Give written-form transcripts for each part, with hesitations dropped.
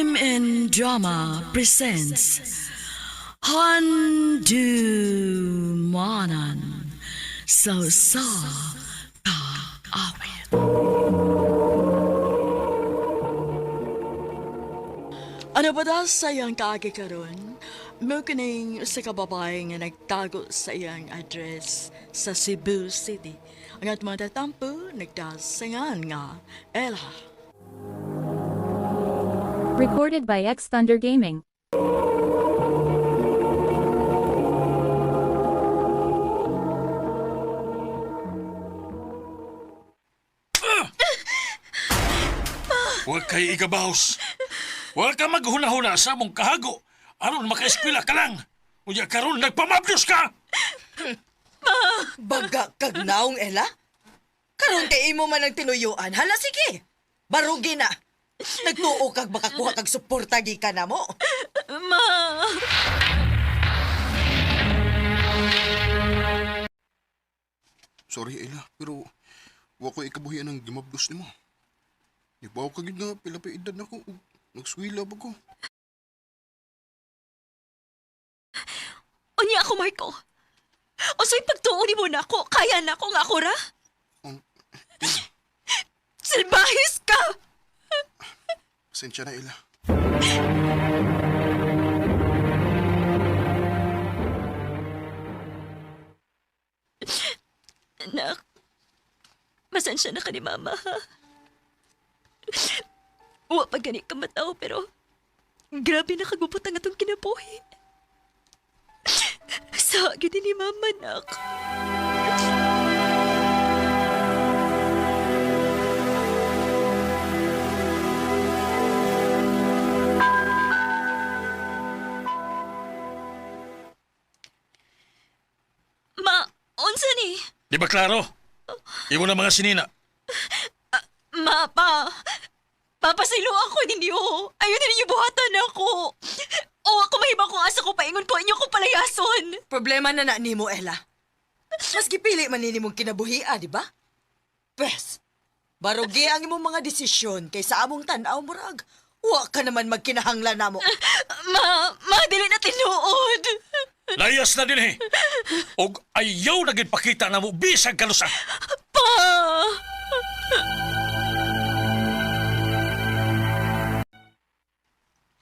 MN Drama presents Handu Manan So Sa Kaawit. Ano ba daw sa iyang kaagi karon? Mo kining sa kababae nga nagtago sa iyang address sa Cebu City. Ang at mga tatampo, nagdasingan nga Ella. Recorded by X Thunder Gaming. Huwag kay igabahos. Huwag ka maghuna-huna sa among kahago. Aron makaeskwela ka lang. Unya karon nagpamabdos ka. Baga kag naong, Ella? Karon kay imo man ang tinuyuan. Hala, sige. Barugi na. Nagtuo kag makakuha kag suporta gikan na mo. Ma! Sorry, Ella, pero wa ko ikabuhian ang gimabdos nimo. Di ba ako kagid nga pila pa edad na ko ug nagswila pa ko. Unya ako, Marco. Usay pagtuo ni mo na ako, kaya na ako nga ako ra. Um, Silbahis ka! Pasensya na, Ella. Anak, masensya na ka ni Mama, ha? Wa pa gani ka matao, pero grabe na kagubot ang atong kinabuhi. Sa gid ni Mama, nak. Ma, unsa ni? Di ba klaro? Imo na mga sinina. Ma, pa. Papasilo ako ninyo. Ayun na ninyo buhatan ako. O ako mahima kung asa ko paingon ko inyo ko palayason. Problema na na nimo, Ella. Mas gipili man nini mong kinabuhia, di ba? Pwes, barugi ang imong mga desisyon kay sa among tan-aw murag. Wa ka naman magkinahanglan namo. Ma, ma, dili na tinuod. Layas na din eh. Og ayaw na gid pakita na mo bisag kanusa. Pa!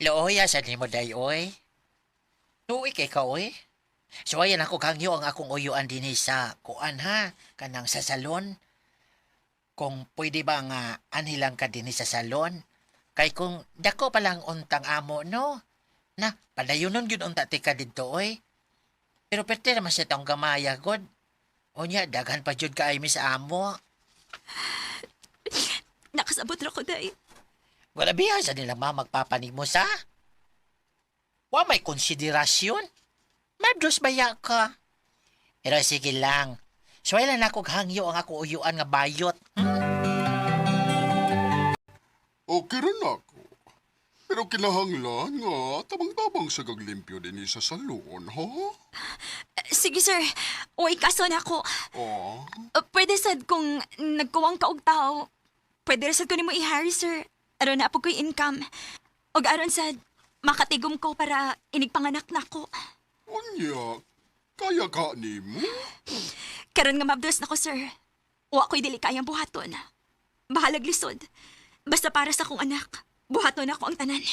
Looy, asa ni mo day, oy? Nuwi kay ka, oy. So, ayan ako kangyo ang akong uyuan din sa kuan, ha? Kanang sa salon. Kung pwede ba nga anhilang ka din sa salon? Kay kung dako pa lang untang amo, no? Na, padayonon yun unta ti ka didto, oy. Pero perte naman sa taong gamaya, god. Unya, daghan pa jud ka ay sa amo. Nakasabot ra ko, day. Wala biya sa nila ma magpapanig mo sa? Wa may konsiderasyon. Mabdos baya ka. Pero sige lang. So lang ako hangyo ang ako uyuan nga bayot. Okay rin ako. Pero kinahanglan nga tabang-tabang sa gaglimpyo din sa salon, ha? Sige, sir. Uy, kaso na ako. Ah, Pwede sad kung nagkuwang ka og tao. Pwede ra sad ko nimo i-hire, sir. Aron na po ko'y income. Og aron sad, makatigom ko para inigpanganak na ko. unya, kaya ka nimo? Karon nga mabdos na ko, sir. Wa ko'y dili kayang buhaton. Bahalag lisod. Basta para sa akong anak, buhaton ako ang tanan.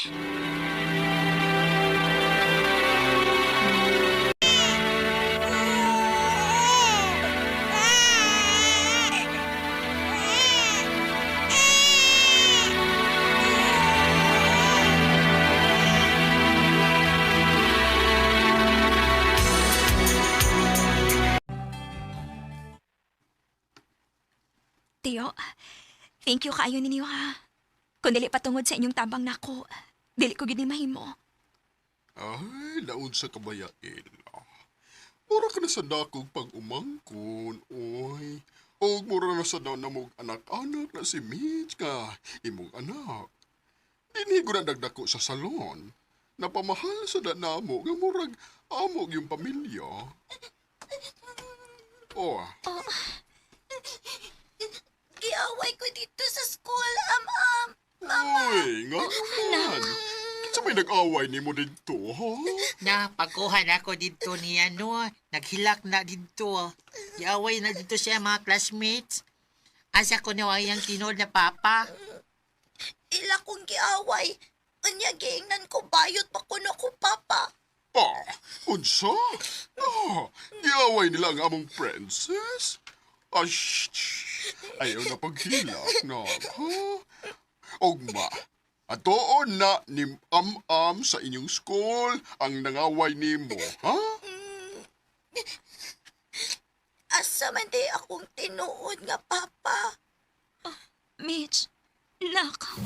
Tiyo, thank you kaayo ninyo ha. Kung dili patungod sa inyong tabang nako, dili ko gid ni mahimo. Ay, laon sa kabaya, Ella. Mura ka na sa dakog pag umangkon, oy. Og mura na sa na mong anak-anak na si Mitch ka, imong anak. Dinhi ko na dagdako sa salon. Napamahal sa danamo nga murag amog yung pamilya. Oh, Giaway ko dito sa school, am-am. oy, nga naman. Kinsa may nag-away nimo didto, ha? Na, pagkuha na ako dito niya, no? Naghilak na dito. Giaway na dito siya mga classmates. Asa ko na ang tinuod na papa. Ila kong giaway. Unya giingnan ko bayot pa kuno ko papa. Ah, unsa? Ah, giaway nila ang among princess? Ah, shh, shh. Ayaw na paghilak na, ha? Ugma, atoon na ni am-am sa inyong school ang nangaway nimo, ha? Asa man di akong tinuod nga papa. Mitch, nak.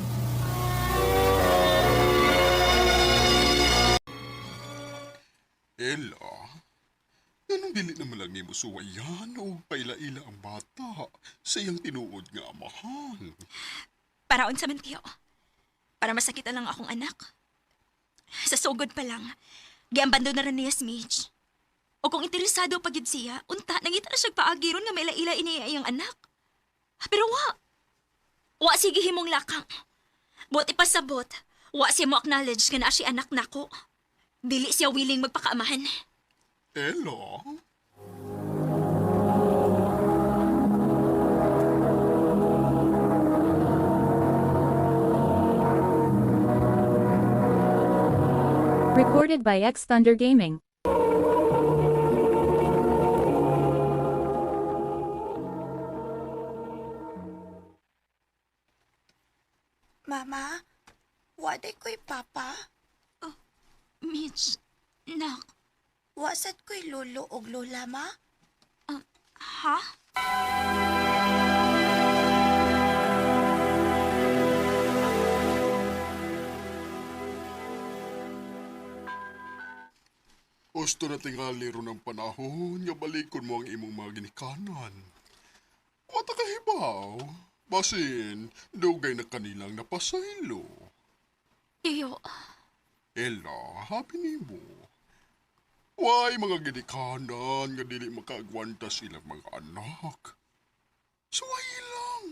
Ella, anong dili naman lang nimo suwayan o paila-ila ang bata sa iyang tinuod nga amahan? Para unsa man tiyo. Para masakitan lang akong anak. Sa sugod pa lang, giambando na rin niya si Mitch. O kung interesado pa gyud siya, unta nangita na siya paagi ron nga maila-ila ini iyang anak. Pero wa. Wa sige himong lakang. Buot ipasabot, wa siya mo acknowledge nga naa siya anak nako. Dili siya willing magpakaamahan. Ella? Recorded by X Thunder Gaming. Mama, waday ko'y papa. Mitch, nak, Wasat ko'y lolo og lola ma. ha? Gusto na tingali ron ang panahon nga balikon mo ang imong mga ginikanan. Wata ka hibaw. Basin, dugay na kanilang napasaylo. Tiyo, Ella, happy nimo. Why mga ginikanan nga dili makaagwanta silang mga anak? Suway lang.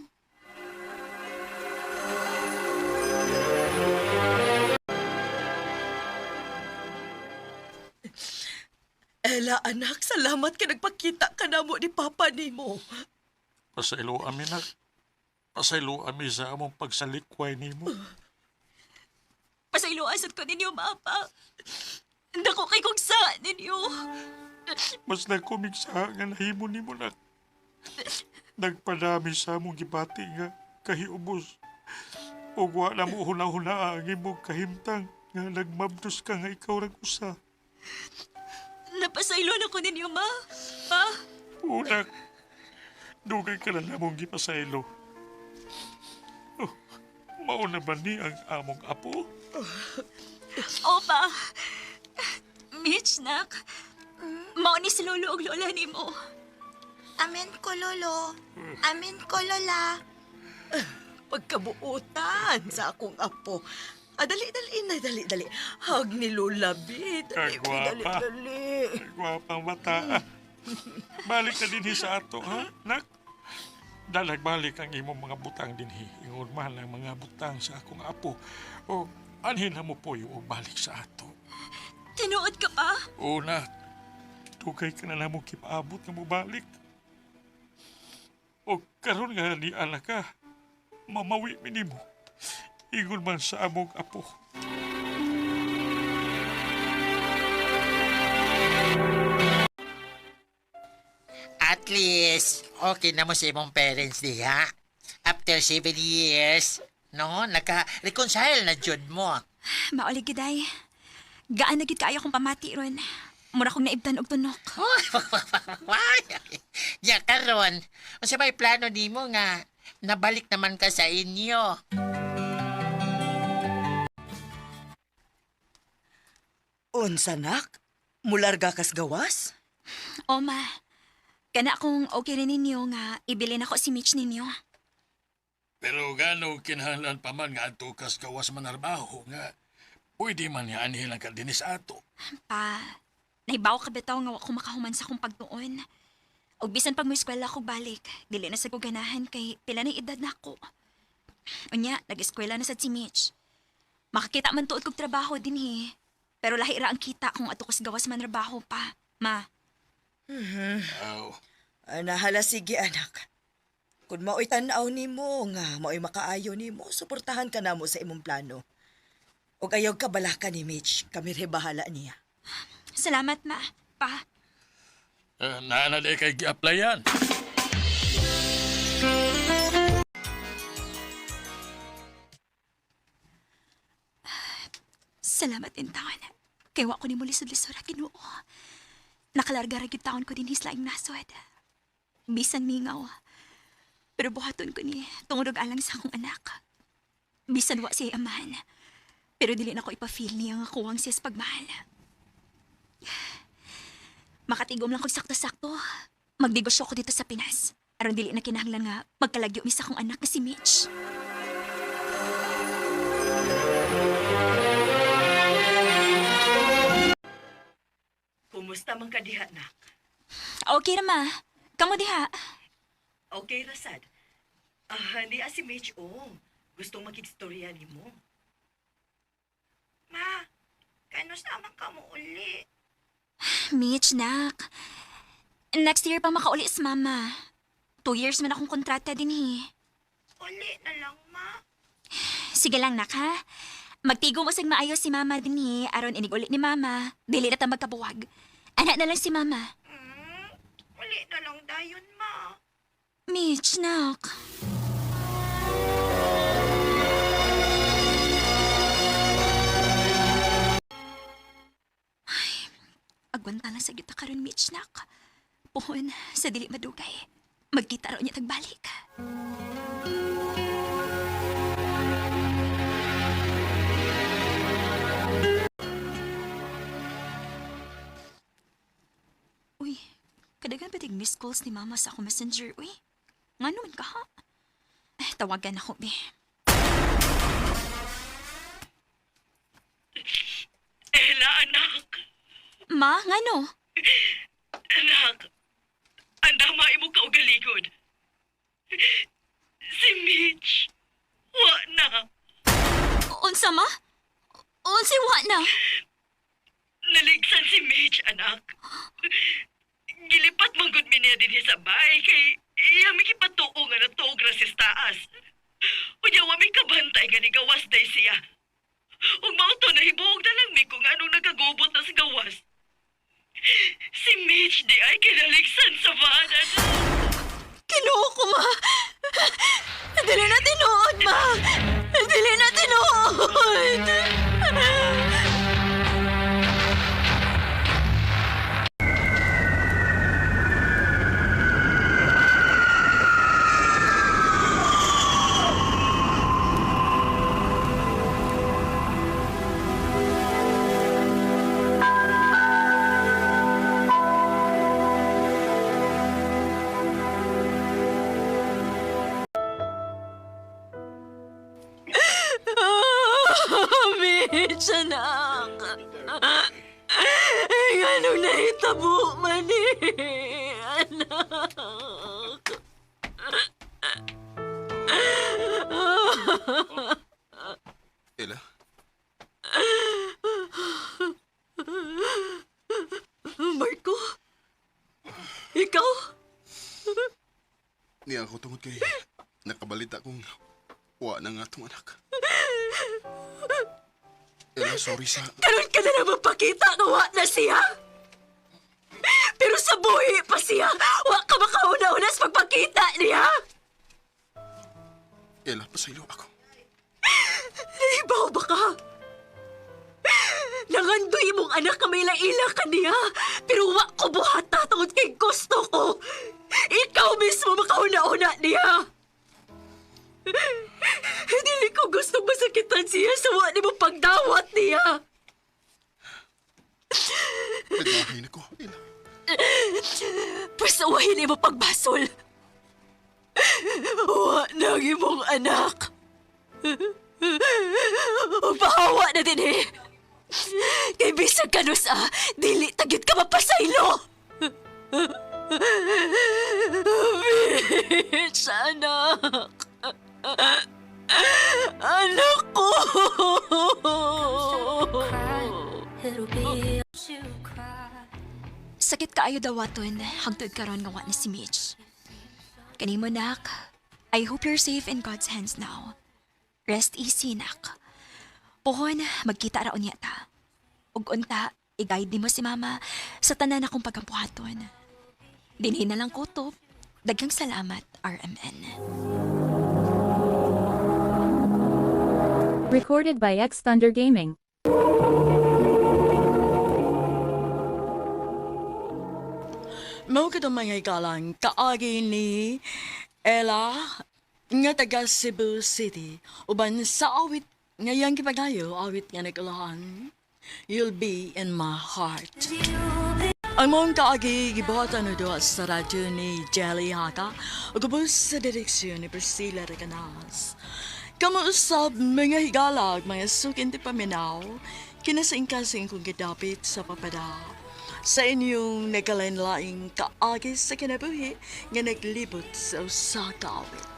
Ella, anak, salamat kay nagpakita ka namo ni papa nimo. Pasaylo ami nak. Pasaylo ami sa among pagsalikway nimo. pasayloan sad ko ninyo, mama. Dako kay kong sa ninyo. Mas nagkumig sa nga nahimo nimo nak. Nagpadami sa among gibati nga kahiubos. Ug wa na mo huna-huna ang imong kahimtang nga nagmabdos ka nga ikaw rag usa. Napasaylo na ko ninyo, ma. Ma, Unak, dugay ka na namong gipasaylo. Oh, mauna ba ni ang among apo? opa. Mitch, nak. Mao ni si lolo og lola nimo. Amin ko lolo. Amin ko lola. Pagkabuotan sa akong apo. Ah, dali, dali, na, dali, dali. Hag ni Lola B. Dali, B, dali, Kagwapa. dali. Gwapang bata. Balik na dinhi sa ato, ha? Nak? Dalagbalik ang imong mga butang dinhi. Ingon man ang mga butang sa akong apo. O anhin na mo po og balik sa ato. Tinuod ka pa? Una, dugay ka na namo kipaabot nga mobalik. O karon nga ni ala ka, mamawi mi nimo. Ingon man sa among apo. At least, okay na mo sa imong parents diha. After 7 years, no, naka-reconcile na jud mo. Mauli giday. Gaan na gid kaayo akong pamati ron. Mura kong naibtan og tunok. Why? Ya karon, unsa may plano nimo nga nabalik naman ka sa inyo? Unsa, nak? Mularga kas gawas? Oma, kana kung okay rin ninyo nga ibilin ako si Mitch ninyo. Pero gano kinahanglan pa man nga adto kas gawas manarbaho nga pwede man niya anhin ang kadinis ato. Pa, naibaw ka bitaw nga wa ko makahuman sa akong pagtuon. Og bisan pag mo eskwela ko balik, dili na sa ko ganahan kay pila na edad na ako. Unya, nag-eskwela na sad si Mitch. Makakita man tuod kog trabaho dinhi. Pero lahi ra ang kita kung ato kas gawas man trabaho pa. Ma, Aw. Nahala, sige anak. Kung mao'y tan-aw nimo nga mao'y makaayo nimo, suportahan ka namo sa imong plano. Ug ayaw ka balaka ni Mitch, kami rin bahala niya. Salamat ma. Pa. Naa na di kay gi-applyan. Salamat in taon. Kay wa ko nimo lisod-lisod ra Ginoo. Nakalarga ra gyud taon ko dinhi sa laing nasod. Bisan mingaw. Pero buhaton ko ni tungod og alang sa akong anak. Bisan wa siya amahan. Pero dili na ko ipa-feel niya nga kuwang siya sa pagmahal. Makatigom lang kog sakto-sakto. Magnegosyo ko dito sa Pinas. Aron dili na kinahanglan nga magkalagyo mi sa akong anak na si Mitch. Kumusta man ka diha, nak? Okay ra ma. Kamo diha. Okay, Rasad. Ah, di si Mitch, oh. Gustong makigstorya nimo. Ma, kano sama ka mo uli? Mitch, nak. Next year pa makauli si mama. 2 years man akong kontrata din eh. Uli na lang, ma. Sige lang, nak ha. Magtigo mo sing maayos si mama din eh. Aron inig uli ni mama. Dili na ta magkabuwag. Anak na lang si mama. Mm, uli na lang dayon, ma. Mitch, nak. Ay, agwanta lang sa gita karon Mitch, nak. Puhon, sa dili madugay. Magkita raw niya tagbalik. Uy, kadagan ba tig missed calls ni Mama sa ako messenger, uy? Nga naman ka, ha? Eh, tawagan ako, be. Ella, anak. Ma, nga no? Anak. Andama imo kaugalingon. Si Mitch. Wa na. Unsa, ma? Unsa wa na? Naligsan si Mitch, anak. Gilipat man gud mi niya dinhi sa bahay kay iya mi gipatuo nga natuog ra siya sa taas. Unya wa mi kabantay nga nigawas day siya. Ug mao to nahibuog na lang mi kung anong nagagubot na sa gawas. Si Mitch di ay kinaligsan sa van, anak. Kinuo ko, ma. Dili na tinuod, ma. Dili na tinuod. Mitch, anak. Anong nahitabo man eh, anak. Ella, Marco? Ikaw? niya ako tungod kay nakabalita kong wa na nga tong anak. Ella, sorry sa... Karon ka na naman pakita nga wa na siya. Pero sa buhi pa siya, wa ka makauna-una sa pagpakita niya. Ella, pasaylo ako. Naibaw ba ka? Nangandoy mong anak ka may ila ka niya. Pero wa ko buhata tungod kay gusto ko. Ikaw mismo makauna-una niya. Dili ko gusto masakitan siya sa wa nimo pagdawat niya. Nagmahay na ko, Ella. Pwes uwahin mo pagbasol. Wa na ang imong anak. Pahawa na din eh. Kay bisag kanus ah, dili tagit ka mapasaylo. Bitch, anak. Anak ko. Sakit kaayo dawaton hangtod karon nga wa na si Mitch. Kanimo nak, I hope you're safe in God's hands now. Rest easy nak. Pohon, magkita ra unya ta. Ug unta, i-guide nimo si mama sa tanan akong pagkampuhaton. Dinhi na lang kutob. Daghang salamat, RMN. Recorded by X Thunder Gaming. Mao katong mga ikalang kaagi ni Ella nga taga Cebu City uban sa awit nga iyang gipagayo awit nga nagulahan, "You'll Be in My Heart." Ang mong kaagi gibuhatan na duha sa radyo ni Jelly Haka ug ubos sa direksyon ni Priscilla Recanas. Kamo usab mga higalag, mga sukin ti paminaw, kinasingkasing kong gidapit sa papada sa inyong nagkalain-laing kaagi sa kinabuhi nga naglibot sa usa ka awit.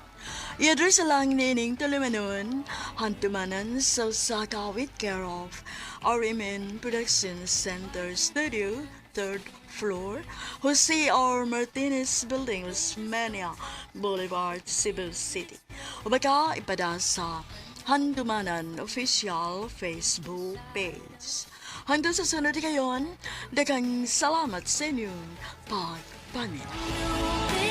I-address lang nining tulumanon, Handumanan sa usa ka awit, care of RMN Production Center Studio, third floor, Jose R. Martinez Building, Osmeña Boulevard, Cebu City. O baka ipada sa Handumanan Official Facebook page. Hanggang sa sunod kayon, daghang salamat sa inyong pagpaminaw.